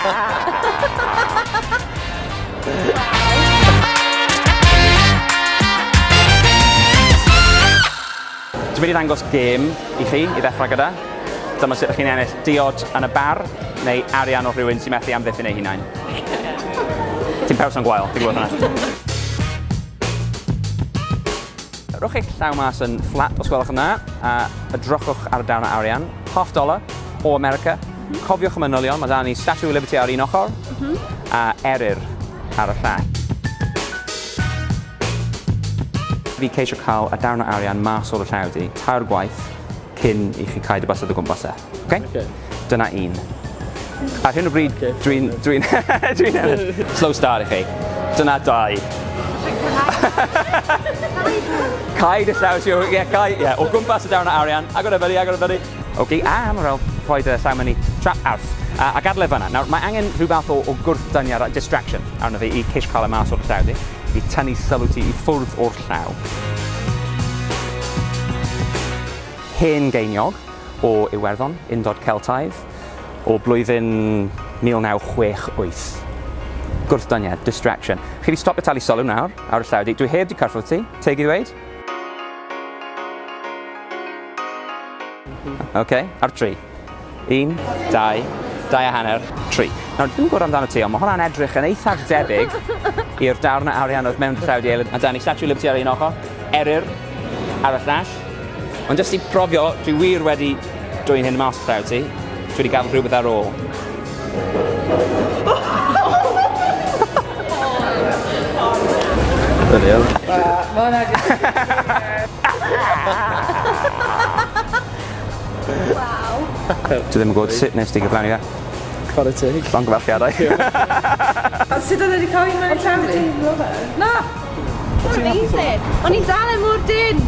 Dwi'n mynd i ddangos gêm i chi i ddechrau gyda. Dyma sut ydych chi'n ennill diod yn y bar neu arian o rhywun sy'n methu amddiffyn ei hunain. Ti'n person gwael, ti'n gwybod hwnna. Rhowch eich llaw mas yn fflat os gwelwch yn dda, a edrychwch ar y darn o arian. Half dollar o America. Cofiwch y manylion, mae da ni Statue of Liberty ar un ochr, a eryr ar y llall. Fi ceisio cael y darn o arian mas o'r llaw di, 3 gwaith, cyn i chi cau dy bysedd o gwmpas e. Okay? Okay. Dyna un. Ar hyn o bryd, okay. Dwi'n ennill. Slow start i chi. Dyna 2. Cau dy llaw ti, ie, cau, ie, o gwmpas y darn o arian. Agor e fyny, agor e fyny. Ok, a mae fel rhoi dy llaw mewn i trap arth. A gadael e fan'na. Nawr, mae angen rhyw fath o gwrthdyniad, distraction, arno fi i ceisio cael e mas o'r llaw di, i tynnu sylw ti i ffwrdd o'r llaw. Hen geiniog o Iwerddon, Undod Celtaidd, o blwyddyn 1968. Gwrthdyniad, distraction. Chi wedi stopio talu sylw nawr ar y llaw di. Dwi heb di cyffwrdd ti, teg i ddweud? Ok, ar 3. 1, 2, 2.5, 3. Nawr, dwi'n gwybod amdano ti, ond mae hwnna'n edrych yn eithaf debyg i'r darn o arian oedd mewn llaw di Elin. A da ni Statue of Liberty ar un ochr, eryr ar y llall. Ond jyst i profio, dwi wir wedi dwyn hyn mas llaw ti. Dwi wedi gael rhywbeth ar ôl. Brilliant. Waw. Dwi ddim yn gwybod sut nes ti gyflawni fe. Chwarae teg. Llongyfarchiadau. A sut oedd wedi cael un mewn llaw ti? Na! Amazing. O'n i'n dal e mor dyn.